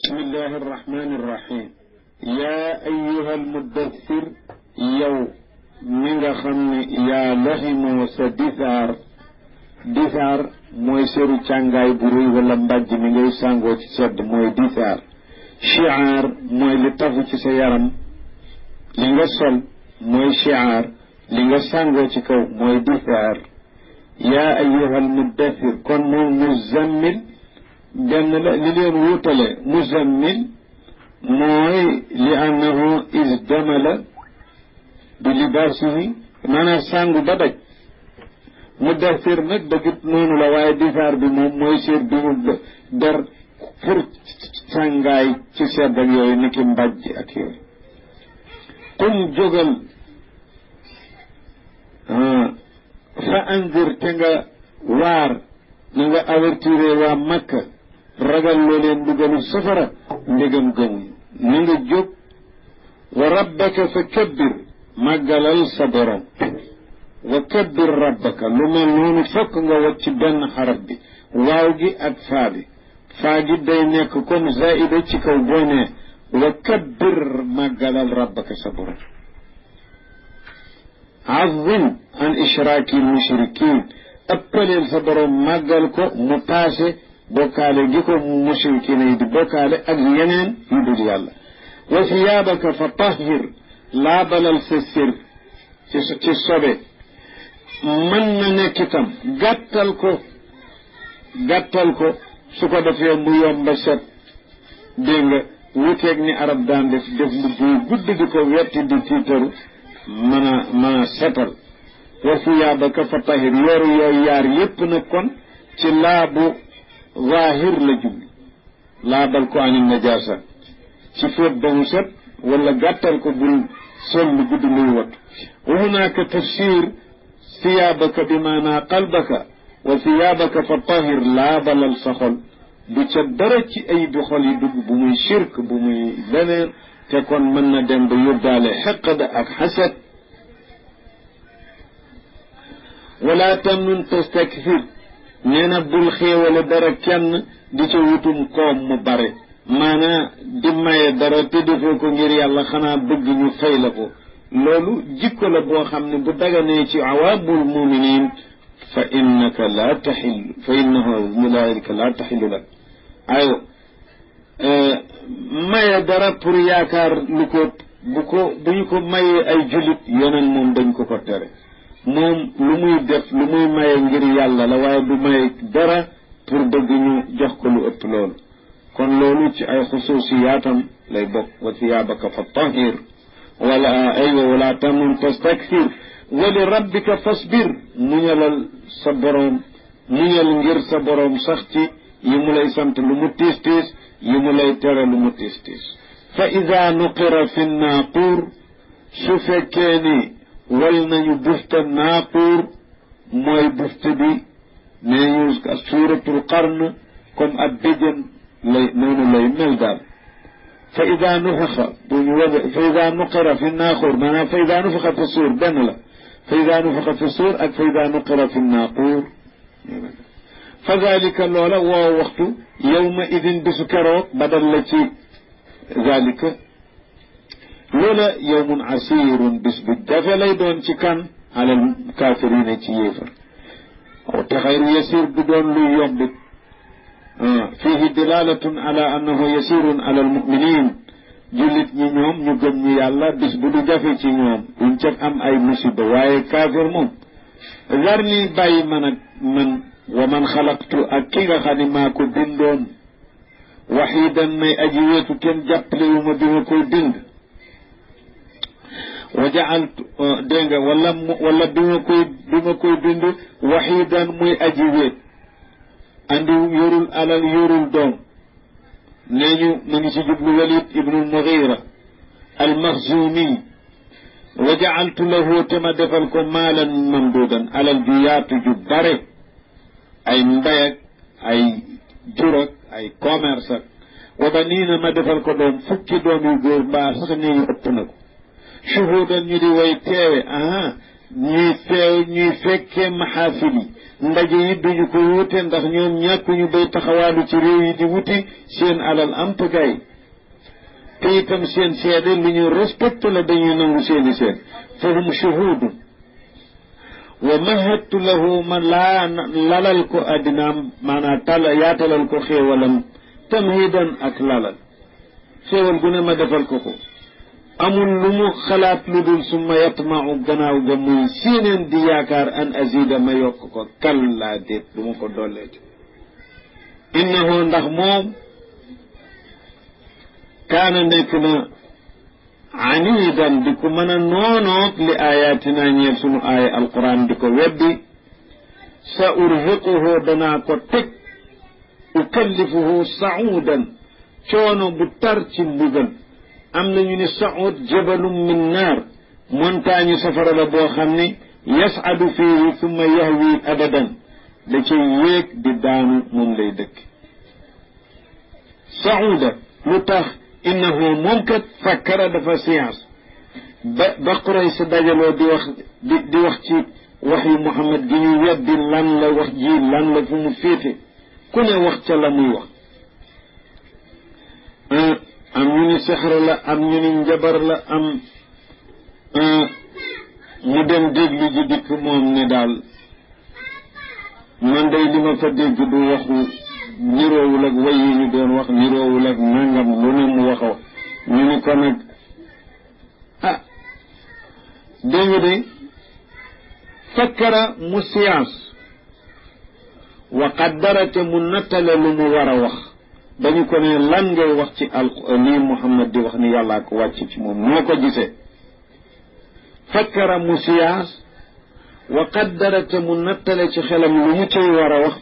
بسم الله الرحمن الرحيم يا أيها المدثر يو ميغا خمني يا لهم وسدثار دثار موي سيرو تشانغاي بروي ولا مباج ميغي سانغو تي سد موي دثار شعار موي لي تافو تي سا يارام ليغا سول موي شعار ليغا سانغو تي كو موي دثار يا أيها المدثر كن مزمل benn la li leen wutale muzammil mooy li annahu isdamala bi libaasihi maanaam sàngu ba daj mudaththir nag dëggit noonu la waaye disaar bi moom mooy seet bi mu der pour sàngaay ci sedd ak yooyu niki mbàjj ak yooyu qum jógal fa anzir te nga waar na nga avertiré waa Makka ragal loo leen dugalu safara ndegam gëmuñ na nga jóg wa rabbaka fa kabbir màggalal sa borom wa kabbir rabbaka lu mel noonu fokk nga wacc benn xaraf bi waaw gi ak faa gi day nekk comme zaida ci kaw boo nee wa kabbir màggalal rabbaka sa borom azim an ishraaki mushrikin ëppaleel sa borom màggal ko mu paase bokkaale gi ko mushrikina yi di bokkaale ak yeneen yu dul yàlla wa siyaabaka fa tahhir laabalal sa sër ci sobe mën na nekk itam gàttal ko su ko defee mu yomba set dégg nga wuteeg ni arab daan def mu buy gudd di ko wetti di tiitaru mën a setal wa siyaabaka fa tahir yooyu yaar yépp nag kon ci laabu zaahir la jublu laabal ko ani najaasa ci fóot ba mu set wala gàttal ko bul sol lu gudd luy wat wa hunaaka tafsir siyaabaka bi maanaa qalbaka wa siyaabaka fa tahir laabalal sa xol du ca dara ci ay bi xol yi dugg bu muy shirk bu muy leneen te kon mën na dem ba yóbbaale xeqd ak xasad wala tamnun tastakthir nee na bul xéewale dara kenn di ca wutum koom mu bare maanaa di maye dara te defoo ko ngir yàlla xanaa bëgg ñu fay la ko loolu jikko la boo xam ne bu daganee ci awaamul muminin fa innaka laa taxillu fa innahu mulaika laa taxillu lak aywa maye dara pour yaakaar lu ko bu ñu ko mayee ay julit yeneen moom dañ ko tere moom lu muy def lu muy maye ngir yàlla la waaye du maye dara pour bëgg ñu jox ko lu ëpp loolu kon loolu ci ay xusuusiyaatam lay bokk wa thiyaabaka fa tahir wala tamnun tastakthir wa li rabbika fasbir muñalal sa boroom muñal ngir sa boroom sax ci yi mu lay sant lu mu tiis tiis yi mu lay tere lu mu tiis tiis fa ida nuqira fi naaquur su fekkee ni wal nañu bufta naaquur mooy bufta bi nee ñu suuratul qarn comme ab béjjën lay noonu lay mel daal fa ida nufixa buñu wade fa ida nuqira fi naaquur maanaam fa ida nufixa fi suur benn la fa ida nufixa fi suur ak fa ida nuqira fi naaquur fa dalika loola woo waxtu yawma idin bisu keroog badal la ci dalika loola yawmun asirun bis bu jafe lay doon ci kan alal kaafirina ci yéefar aw te xayru yasir du doon luy yomb fihi dilalatun ala annahu yasirun ala almuminin jullit ñi ñoom ñu gëm ñi yàlla bis bu du jafe ci ñoom duñ ca am ay musiba waaye kaafir moom war ni bàyyi man ak man wa man xalaqtu ak ki nga xam ne maa ko bindoon waxidan may aji weetu kenn jàppalewuma bi ma koy bind wa jaaltu dégg nga wala bi ma koy bind waxidan muy aji weet andi yorul alal yorul doom nee ñu mu ngi ci jublu Walid ibnul Mughira al Maxzumi wa jaaltu lahu te ma defal ko maalan mamduudan alal ju yaatu ju bare ay mbay ak ay jur ak ay commerce ak wa baniina ma defal ko doom fukki doom yu góor mbaa sax nee ñu ëpp na ko shuhudan ñu di way teewe ñuy fekkee maxaafil yi ndaje yi duñu ko wute ndax ñoom ñàkkuñu bay taxawaalu ci réew yi di wuti seen alal am pagaay te itam seen seede lu ñu respecté la dañuy nangu seeni seede fahum shuhudun wa mahadtu lahu ma lalal ko addinaam maanaam yaatalal ko xéewalam tamhidan ak lalal xéewal gu ne ma defal ko ko amul lu mu xalaat lu dul summa yatmau gannaaw ga muy séeneen di yaakaar an azida ma yokk ko kallaa déet du ma ko dolleeti innahu ndax moom kaana nekk na anidan di ko mën a noonoog li ayatina ñeel sunu aaya alquran di ko weddi sa urhiquhu danaa ko teg ukallifuhu saudan coono bu tar ci mbugal am nañu ni saud jabalum min naar montagne safara la boo xam ni yasadu fihi summa yahwi abadan da cay yéeg di daanu moom lay dëkk sauda lu tax innahu moom kat fakkara dafa science ba Quraysh sa dajaloo di wax ci wax yu Muhammad gi ñu weddi lan la wax ji lan la fu mu féete ku ne wax ca la muy wax am ñu ni sixra la am ñu ni njabar la am mu dem déglu ji dikk moom ne daal man day li ma fa dégg du waxu niroowul ak way yi ñu doon wax niroowul ak nangam lu ne mu waxoo ñu ni ko nag dégg de fakkara mu science wa qaddarate mu nattale lu mu war a wax dañu ko ne lan ngay wax ci lii Muhammad di wax ni yàllaa ko wàcc ci moom noo ko gisee fakkara mu science wa qaddarate mu nattale ci xelam lu mu cay war a wax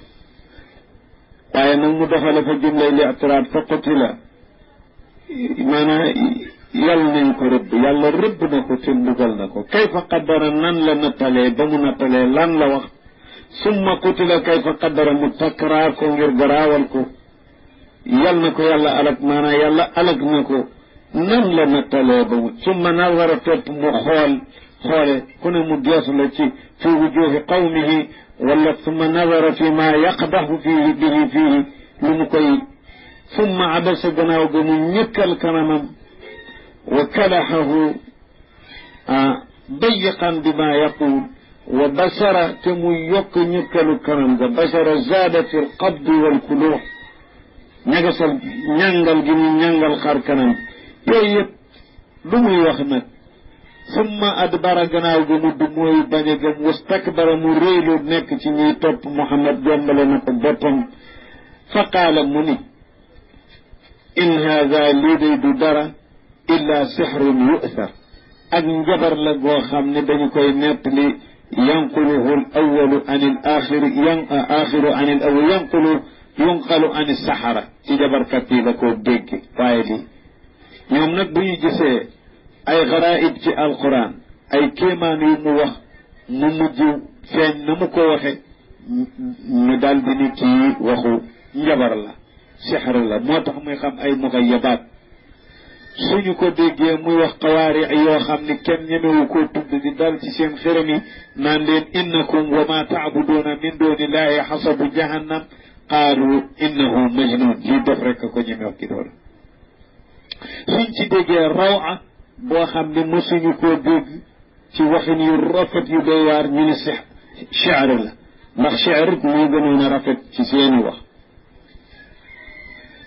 waaye nag mu doxale fa jumlay li atiraat fa qutila maanaam yàlla nañ ko rëbb yàlla rëbb na ko te mbugal na ko kayfa qaddara nan la nattalee ba mu nattalee lan la wax summa qutila kayfa qaddara mu takraar ko ngir garaawal ko yal na ko yàlla alag maanaam yàlla alag na ko nan la nattalee ba mu summa nazara topp mu xoole ku ne mu geesu la ci fi wujuhi qawmihi wala summa nazara fi ma yaqdahu fihi lu mu koy summa abasa gannaaw ga mu ñëkkal kanamam wa kalaxahu dayiqan bi ma yaqul wa basara te mu yokk ñëkkalu kanam ga basara zaada fi lqabdi walkulux ñagasal ñàngal gi mu ñàngal xar kanam yooyu yëpp lu muy wax nag summa adbara gannaaw ga mu du mooy bañ a gëm wastakbara mu réylu nekk ci ñuy topp Muhammad jombale na ko boppam fa qaala mu ni in haada lii day du dara illa sixrun yu'thar ak njabar la goo xam ne dañu koy nettali yanquluhu al awalu an al axiri axiru an al awal yunqalu an al saxara ci jabarkat yi la koo dégg waaye lii ñoom nag bu ñu gisee ay garaib ci alquran ay kéemaan yu mu wax mu mujj feeñ na mu ko waxe ñu daal di ni kii waxu njabar la sixr la moo tax muy xam ay mugayabaat suñu ko déggee muy wax xawaari yoo xam ni kenn ñemewu koo tudd di dal ci seen xërëm yi naan leen innakum wa ma taabuduuna min dunillahi xasabu jahannam qaalu innahu majnun lii def rek ko ñeme wax ki doon suñ ci déggee rawa boo xam ne mosuñu koo dégg ci waxin yu rafet yu doy waar ñu ni shi'r la ndax shi'r moo gënoon a rafet ci seeni wax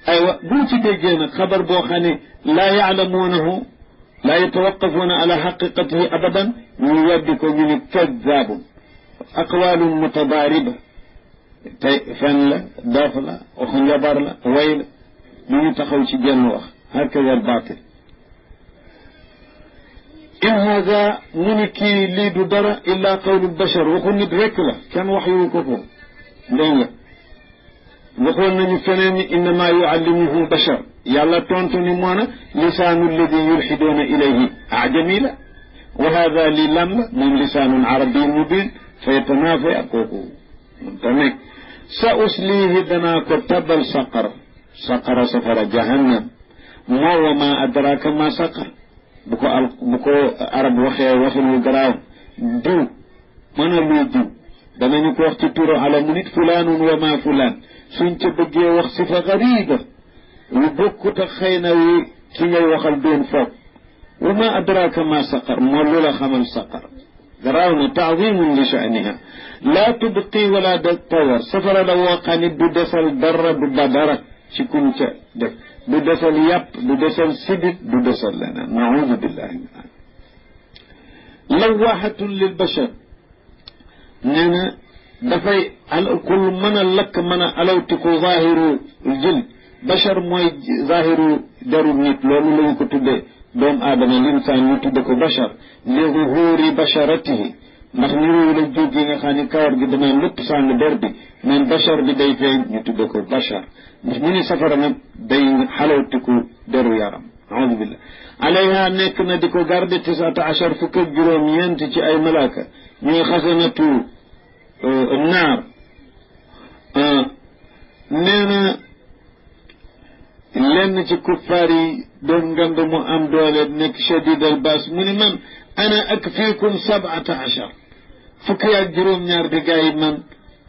aywa buñ ci déggee nag xabar boo xam ne laa yaalamuunahu laa yatawaqafuuna ala xaqiqatihi abadan ñu weddi ko ñu ni kadaabun aqwaalun mutadaariba tey fen la doof la waxu njabar la way la ñu ngi taxaw ci genn wax hakada albaatil in haada mu ni kii lii du dara illa qawlu bashar waxu nit rekk la kenn wax yu ko ko dégg nga waxoon nañu feneen ni innama yuallimuhu bashar yàlla tontu ni moona lisaanu alladi yulxiduuna ilayhi ajami la wa hada lii lan la moom lisaanun arabiy mubin fa yatanaafa ak kooku moom tamit sa uslihi danaa ko tabal saqara safara jahannam moo wa ma adraka ma saqar bu ko arab waxee waxin wu garaaw diw mën a luy diw danañu ko wax ci turu alamu nit fulaanun wa ma fulaan suñ ca bëggee wax sifa gariba lu bokkut ak xëy na wi ki ngay waxal doon foog wa ma adraka ma saqar moo lu la xamal saqar garaaw na taadimun li sha'niha laa tubqi wala tawar safara la woo xam ne du desal dara du ba dara ci kum ca def du desal yàpp du desal sidit du desal leneen naudu billahi min lawahatun lil bashar nee na dafay ku mën a lakk mën a alawtiku zahiru jild bashar mooy zahiru deru nit loolu lañu ko tuddee doomu aadama linsaan ñu tudde ko bashar li zuhuri basharatihi ndax ni réew la jóg yi nga xam ne kawar gi danaan lépp sàng der bi neen bashar bi day feeñ ñu tudde ko bashar ndax ñu ni safara nag day xalawtiku deru yaram aoudu billah alayha nekk na di ko garde 19 fukk ak juróom-ñeent ci ay malaaka ñuy xasanatu naar nee na lenn ci kuffaar yi doon ngand mu am doole nekk shadid al baas mu ni man ana akfiikum 17 fukki ak juróom-ñaar di gaa yi man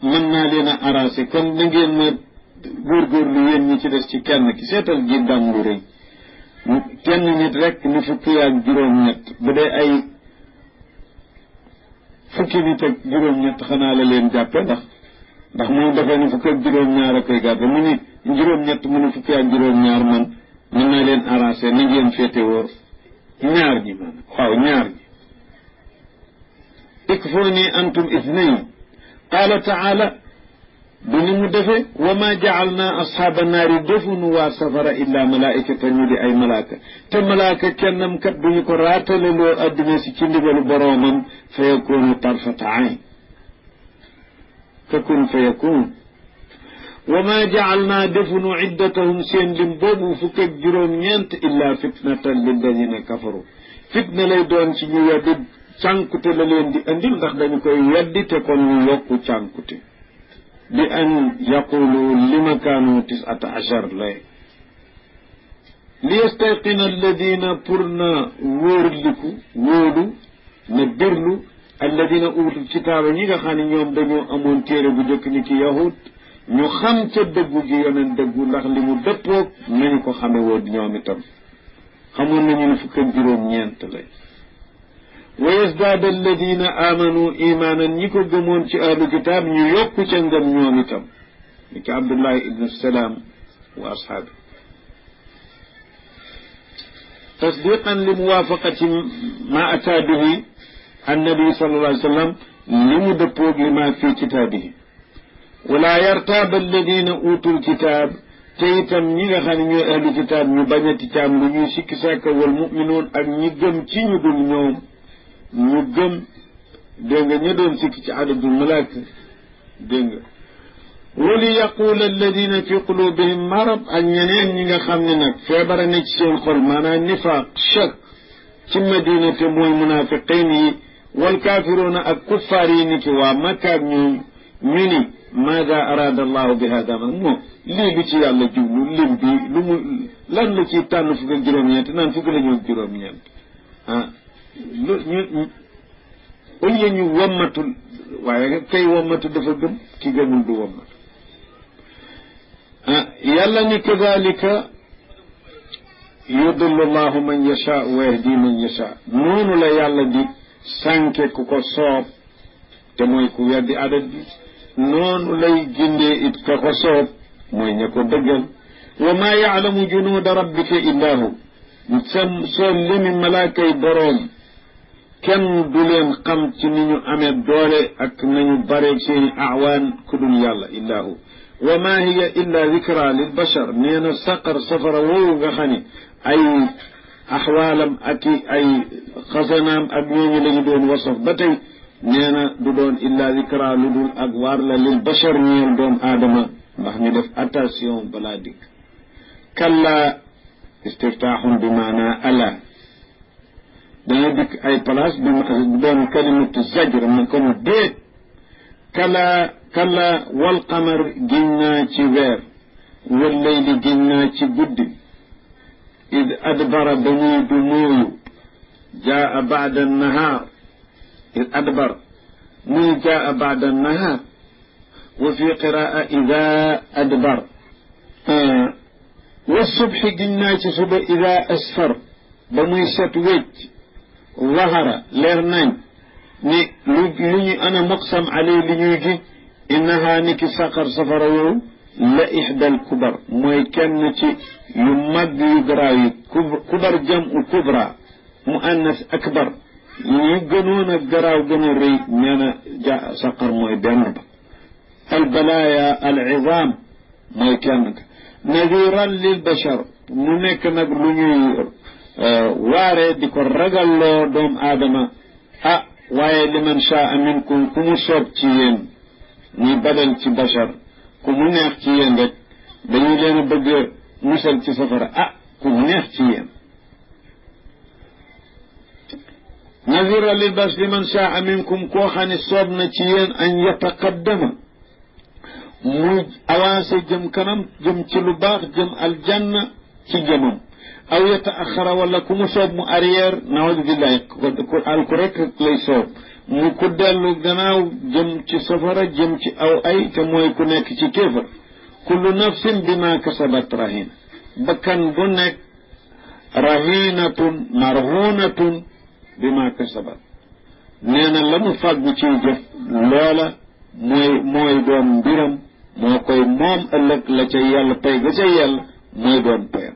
mën naa leen a arrasé kon na ngeen ma góorgóorlu yéen ñi ci des ci kenn ki seetal ji ndam lu rëy kenn nit rek ni fukki ak juróom-ñett bu dee ay fukki nit ak juróom-ñett xanaa la leen jàppe ndax moom dafay ni fukki ak juróom-ñaar a koy gàppe mu ni juróom-ñett mu ni fukki ak juróom-ñaar man mën naa leen arrangé na ngeen féete wóor ñaar ñi man waaw ñaar ñi ikfuni antum ithnayn qaala taala du ni mu defe wa ma jaalna ashaaba naari defunu waa safara illa malaikata ñu di ay malaaka te malaaka kennam kat bu ñu ko raataleloo addina si ci ndigalu boroomam fa yakunu tarfata ayn fakun fa yakun wa ma jaalna defunu iddatahum seen lim boobu fukk ak juróom-ñeent illa fitnatan lilladina kafaru fitna lay doon ci ñu weddi cànkute la leen di andil ndax dañu koy weddi te kon ñu yokku cànkute bi an yaqulu lima kaanu 19 lay li yastayqina alladina pour na wóorliku wóolu na birlu alladina utul kitaaba ñi nga xam ne ñoom dañoo amoon téere bu jëkk ni ki yahud ñu xam ca dëggu gi yoneen dëggu ndax li mu dëppoog nañu ko xame woon ñoom itam xamoon nañu ne fukk ak juróom-ñeent lay wa yasdaada alladina amanu imaanan ñi ko gëmoon ci ahlu kitaab ñu yokku ca ngëm ñoom itam ni ki abdullahi ibnu salaam wa ashaabi tasdiqan li muwaafaqati ma ataa bihi annabi sallallahu alayhi wa sallam li mu dëppoog li ma fi kitaabihi wala yartaaba alladina utul kitaab te itam ñi nga xam ne ñooy ahlu kitaab ñu bañati caam lu ñuy sikki sàkka wal muminuun ak ñi gëm ci ñu dul ñoom ñu gëm dégg nga ña doon sikki ci adadul malaaka dégg nga wali yaqula alladina fi qulubihim marad ak ñeneen ñi nga xam ne nag feebara ne ci seen xol maanaam nifaaq chak ci madina te mooy munafiqin yi wal kaafiruuna ak kuffaar yi ni ki waa Makka ak ñoom ñu ni maada araada allahu bi hada man moo lii lu ci yàlla jublu lim bi lu mu lan la ci tànn fukk ak juróom-ñeent naan fukk la ñu juróom-ñeent lu ñu au lieu ñu wommatul waaye kay wommatu dafa gëm ki gëmul du wommatu yàlla ni kadalika yudillu llahu man yasha wa yahdi man yasha noonu la yàlla di sànke ku ko soob te mooy ku weddi adat bi noonu lay gindee it ka ko soob mooy ña ko dëggal wa maa yaalamu junuuda rabbika illa hu soo limi malaakay boroom kenn du leen xam ci ni ñu amee doole ak nañu bare seeni awaan ku dul yàlla illa hu wa maa hiya illa dikra lil bashar nee na saqar safara woowu nga xam ne ay axwaalam ak ay xasanaam ak ñooñu la ñu doon wasaf ba tey nee na du doon illa dikra lu dul ak waar la lil bashar ñeel doom aadama ndax ñu def attention balaa dikk kalla istiftaaxun bi maana ala dana dikk ay place bi doon kalimatu zajr na comme déet kalla wal qamar giñ naa ci weer wal layli giñ naa ci guddi id adbara ba muy du mooyu jaa baada nahaar أدبر من جاء بعد النهار وفي قراءة إذا أدبر والصبح جناي صبح إذا أسفر بمي ست ويج ظهر ليرنان ني لوني أنا مقسم عليه لنيجي إنها نكي سقر سفر لا إحدى الكبر موي كنتي يمد يقراي كبر جمع كبرى مؤنث أكبر يجنون القراو جنوري نانا جاء سقر موي بينب البلايا العظام موي كنك نذيرا للبشر منك نقلني واري ديكو رجل دوم آدم waaye liman shaa minkum ku mu soob ci yéen ñi badal ci bashar ku mu neex ci yéen rek dañu leen a bëgg musal ci safara ku mu neex ci yéen nazira lil bas liman shaa minkum koo xam ne soob na ci yéen an yataqaddama mu avancé jëm kanam jëm ci lu baax jëm aljanna ci jëmam aw yataaxara wala ku mu soob mu arrière naawudu billahi ku rek lay soob mu ku dellu gannaaw jëm ci safara jëm ci aw ay te mooy ku nekk ci kéefar kullu nafsin bima kasabat rahina bakkan bu nekk rahinatun marhunatun bima kasabat nee na la mu fàggu ci jëf loola mooy doon mbiram moo koy moom ëllëg la ca yàlla pay ga ca yàlla mooy doon payam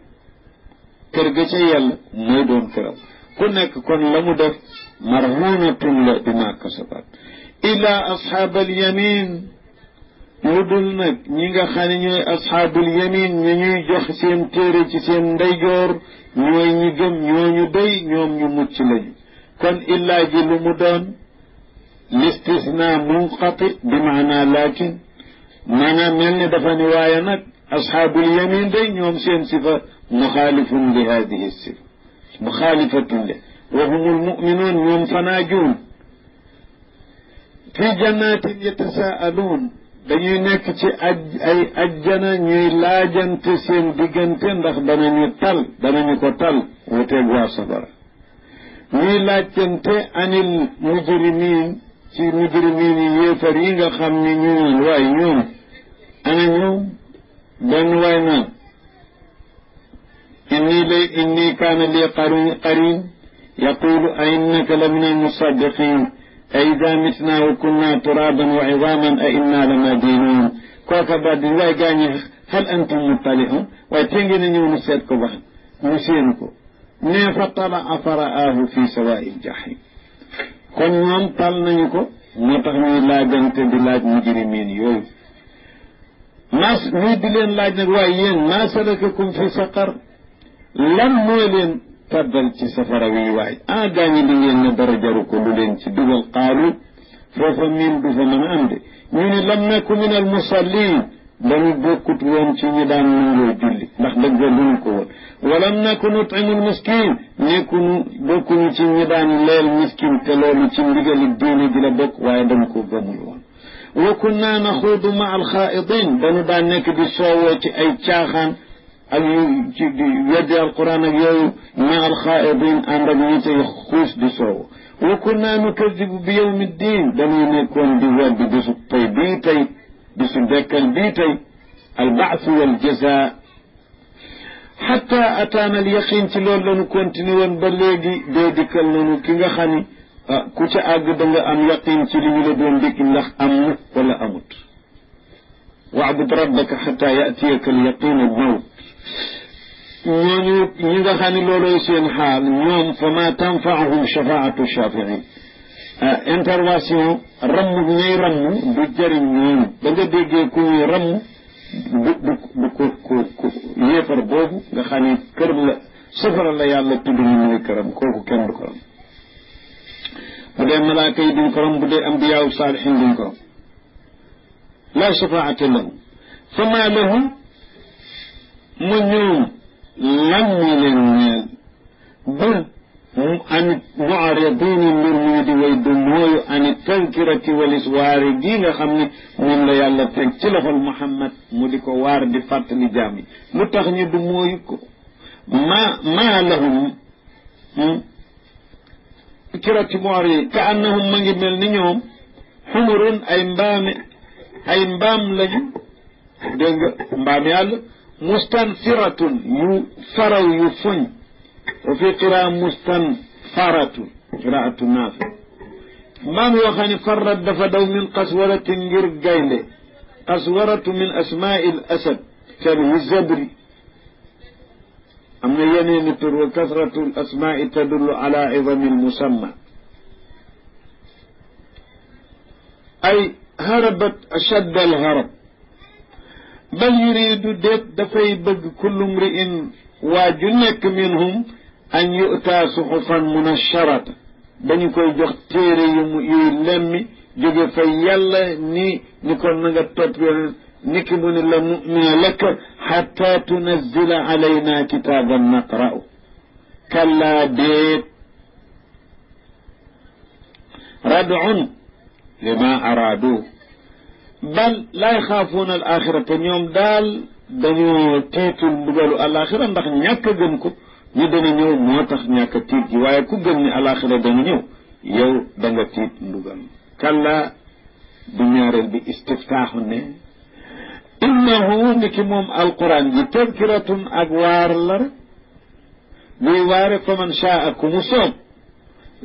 kër ga ca yàlla mooy doon këram ku nekk kon la mu def marhunatun la bima kasabat ila ashaabal yamin lu dul nag ñi nga xam ne ñooy ashaabul yamin ñu ñuy jox seen téere ci seen ndeyjoor ñooy ñi gëm ñooñu doy ñoom ñu mucc lañu kon illaa ji lu mu doon listisna munqati bi maana lakin maanaam mel ni dafa ni waaye nag ashaabul yamin day ñoom seen sifa مخالف لهذه الصفة مخالفة له وهم المؤمنون يوم فناجون في جنات يتساءلون dañuy nekk ci ay ajjana ñuy laajante seen diggante ndax danañu ko tal wuteeg waa safara ñuy laajtante anil mujrimin ci mujrimin yi yéefar yi nga xam ni ñu naan waaye ñoom ana ñoom benn waay naan إني كان لي قرين يقول أئنك لمن المصدقين أئذا متنا وكنا ترابا وعظاما أئنا لمدينون كوكا بعد الله جاني هل أنتم مطلعون ويتنجن نيو نسيتكو بحن نسينكو نيفا طلع فرآه في سواء الجحيم كون يوم طلنا يكو نتغني لا جنت بلاد مجرمين يوي ناس نيدلين لا جنوايين ما سلككم في سقر lan moo leen tabbal ci safara wi waay gaañi di ngeen ne dara jaru ko lu leen ci dugal qaalu foofa miin du fa mën a am de ñu ne lam naku min al musallin dañu bokkut woon ci ñi daan nangoo julli ndax dëgga luñu ko woon walam naku nutimu al miskin nekkunu bokkuñu ci ñi daan leel miskin te loolu ci ndigali diine ji la bokk waaye dañ ko gëmul woon wa kunna naxuudu ma al xaaidin dañu daan nekk di soowoo ci ay caaxaan ak ci weddi alquran ak yooyu ma alxaaidin ànd ak ñi cay xuus di soow wa kunna nukadibu bi yawmi ddin dañuy nekkoon di weddi bisu tey bii tey bisu dekkal bii tey albaasu waljaza xatta ataana alyaqin ci loolu lañu continué woon ba léegi dee dikkal nañu ki nga xam ni ku ca àgg da nga am yaqin ci li ñu la doon dikk ndax am na wala amut waabud rabbaka xatta yatiyaka alyaqin almawt ñooñu ñi nga xam ne looloy seen xaal ñoom fa ma tanfaahum shafaatu shafiin intervention ramm ñuy ramm du jëriñ ñooñu da nga déggee ku ñuy ramm du ku yéefar boobu nga xam ne kër la safara la yàlla tudd ñu muy këram kooku kenn du ko ram bu dee malaaka yi duñ ko ram bu dee ambiyaaw saalihin duñ ko ram la shafaata lahum fa ma lahum mu ñoom lan ñu leen ñeel bal hum an mu'ridin mbir muy di way du mooyu an tazkirati wal iswaari gi nga xam ne moom la yàlla teg ci loxol Muhammad mu di ko waar di fàttali jaam yi lu tax ñu du mooyu ko ma lahum tadkirati moori ka annahum ma ngi mel ni ñoom xumurun ay mbaam lañu dégg nga mbaam yàlla mustanfiratun yu faraw yu fuñ wa fi qiraa mustanfaratun qiraatu naafi mbaam yoo xam ne farrat dafa daw min qaswaratin ngir gaynde qaswaratu min asmaai l asad kalwi zabri am na yeneeni tur wa kasratu l asmaai tadullu ala idami lmusamma ay harabat ashadd alharab bal yuridu déet dafay bëgg kullu mri'in waa ju nekk minhum an yu'taa suxufan munasharata dañu koy jox téere yuy lemmi jóge fa yàlla ni ko na nga topp yoon ni ki mu ne la numina laka xatta tunazzila alayna kitaaban naqra'u kallaa déet rad'un lima araadu bal laa yaxaafuuna al axirata ñoom daal dañoo tiitul mbugalu alaxira ndax ñàkk a gëm ko ñu dana ñëw moo tax ñàkk a tiit gi waaye ku gëm ni alaxira dana ñëw yow da nga tiit mbugal kalla bu ñaareel bi istiftaaxu ne innahu ni ki moom alquran ji tadkiratun ak waar la rek luy waare fa man shaa ku mu soob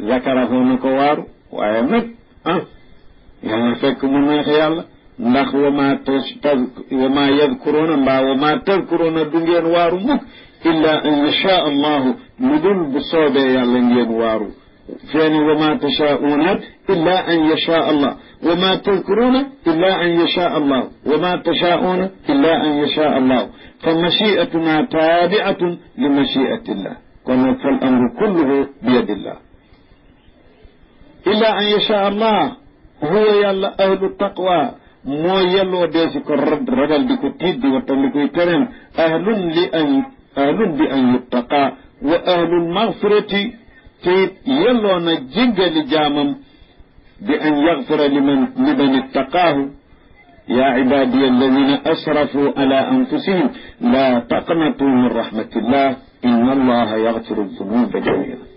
zakarahu na ko waaru waaye nag yàlla fekk mu neex yàlla ndax wa ma yadkuruuna mbaa wa ma tadkuruuna du ngeen waaru mukk illa an yashaa allahu lu dul bu soobee yàlla ngeen waaru feeni wa ma tashaa'uuna illa an yashaa allah wa ma tadkuruuna illa an yashaa allah wa ma tashaa'uuna illa an yashaa allah fa mashi'atuna taabi'atun li mashi'atillah kon nag fal amru kulluhu bi yadillah illa an yashaa allah huwa yàlla ahlu taqwa moo yelloo deesi ko ragal di ko tiit di wattan di koy tereen ahlun bi an yuttaqa wa ahlul magfirati te yelloo na jéggali jaamam bi an yagfira liman ittaqaahu yaa cibaadiya alladina asrafuu ala anfusihim laa taqnatuu min rahmatillah inna allaha yagfiru dunuba jamiian